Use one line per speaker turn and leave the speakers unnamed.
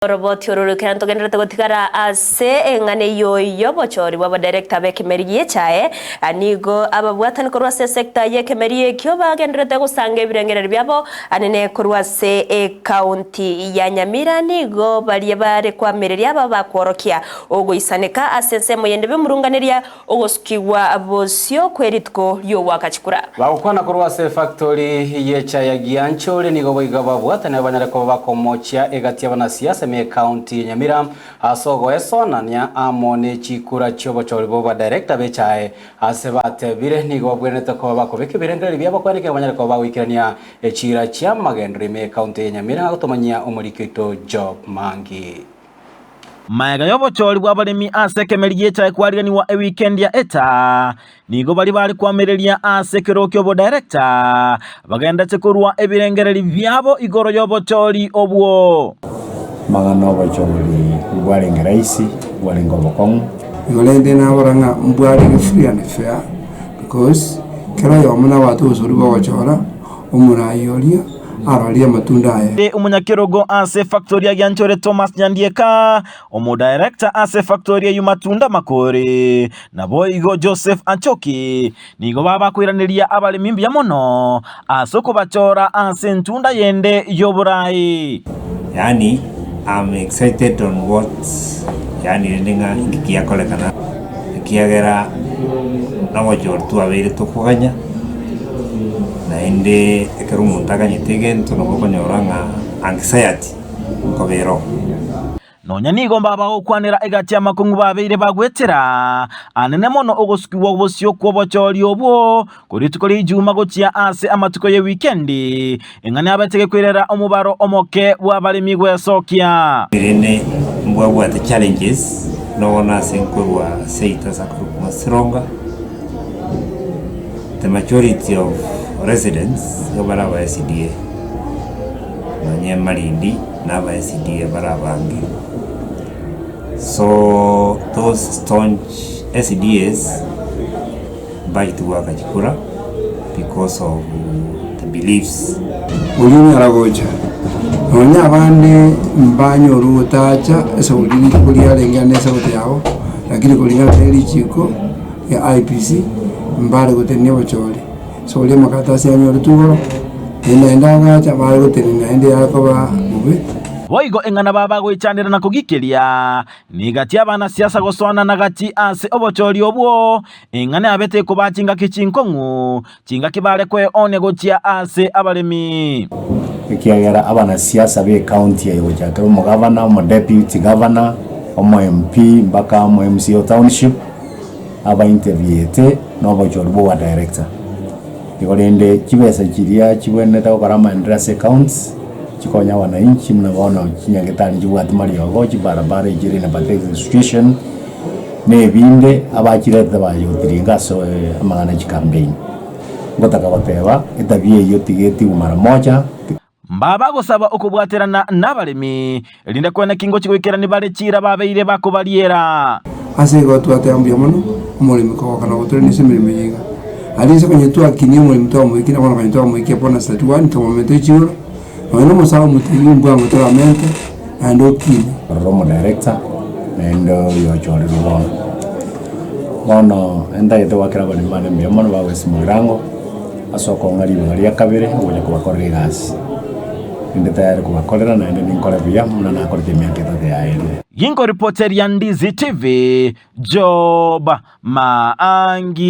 Oroboti oro rw'ekero ntogenderete gotigara ase eng'ana eyio y'obochori bw'abadirector b'ekemeri gi'echae, nigo ababwatani korwa ase esector y'ekemeri ekio bagendererete gosanga ebirengererio biabo anene korwa ase ecounty ya Nyamira nigo baria bare koamereria aba bakworokia ogoisaneka ase ensemo yende bemurunganeria Ogosukigwa bosio kwe rituko ri'ogoaka chikura.
Bagokwana korwa ase efactori y'echae ya Gianchore nigo boigo babwatane banyare koba bakomochia egati y'abanasiasa ime y'ecounty ya Nyamira ase ogoesonania amo ne chikura chi'obochori bw'obadirector b'echae ase batebire nigo babwenerete koba bakobeka ebirengererio biabo kwenekera banyare koba bagoikerania echiira chi'amagenderero ime y'ecounty ya Nyamira agotomanyia omoriki oito Job Mangi.
Magega y'obochori bw'abaremi ase ekemeri gi'echae kwariganigwa ewikendi ya eta, nigo baria bare koamereria ase ekerogo ki'obodirector bagenderete korua ebirengererio biabo igoro y'obochori obwo.
Amang'ana obochori mbwarenge rahisi, mbwarenge obokong'u.
Igo rende nabora ng'a mbwarenge free and fair because kera oyomo nabwate obosori bwa ogochora omoraai oria arorie amatunda aye.
Omonyakerogo ase efactori ya Gianchore Thomas Nyandieka, Omodirector ase efactori eyio Matunda Makori, naboigo Joseph Achoki nigo babakoiraneria abaremi mbuya mono ase okobachora ase entunda yende y'oborai.
Yaani I'm excited on what yaani rende ng'a inki kiakorekana ekiagera nobochori twabeire tokoganya, naende ekero omonto aganyete egento nabo okonyora ng'a anxiety nkoba ere oo.
Nonya nigo mbabagokwanera egati y'amakong'u babeire bagwetera anene mono ogosukigwa bosio kw'obochori obwo korwa rituko ria Ijuma gochia ase amatuko y'ewikendi, eng'ana yabete gekoirera omobaro omoke bw'abaremi gwesokia.
Erinde mbwabwate challenges nobono ase nkorwa seito ase akorokwa Masironga, the majority of residents nigo bare aba SDA, nonye Malindi na aba SDA bare abange. So those staunch SDAs mbachete goaka chikura because of the beliefs.
Oria onyara gocha, nonya abande mbanyore ogotacha ase buri rituko riarenge ande esabato yabo, lakini koringana ne richiko ria IEBC, mbare gotenenia obochori. Ase oria amakaratasi anyoretwe igoro, naende naende agacha bare gotenenia naende yare koba bobe.
Boigo eng'ana babagoichanera na kogikeria, Negati abanasiasa gosoanana gati ase obochori obwo, eng'ana yabete ekobaa chingaki chinkong'u, chingaki bare kweoonia gochia ase abaremi.
Ekiagera abanasiasa b'ecounty eye gochakera omogavana, omodeputy governor, omo MP mpaka omo MCA o township aba interviewete na obochori bwa obadirector. Igo rende chibesa chiria chibwenerete gokora amaendereo ase ecounty, chikonya wananchi buna bono chinyagetari nchibwati mariogo, chibarabara echire in a pathetic situation, na ebinde abachirete bayotiringa ase amang'ana ya chicampaign. Ngotaka goteba etabia eyio tiga etigwe mara moja.
Mbaba gosaba okobwaterana nabaremi, erinde kwene ki ngochia goikerania bare chiira babeire bakobariera.
Ase igo twateba mbuya mono omoremi kogoka na gotorenia ase emeremo eye iga. Aria ase konya twakinia omoremi twamoikia na bono konya twamoikia bonus 31 twamomenta echigoro, nonya na omosae omotebi mbwango toramente naende okine.
Ororo omodirector naende oyochorirwe bono. Bono entagete goakera abaremi bane mbuya mono bagoesia mogirango. Ase okong'a ribaga ria kabere ngocha kobakorera egasi. Ninde tayari kobakorera naende ninkore buya buna nakorete emiaka etato yaerire.
Ginkoripoteria Ndizi TV, Job Maangi.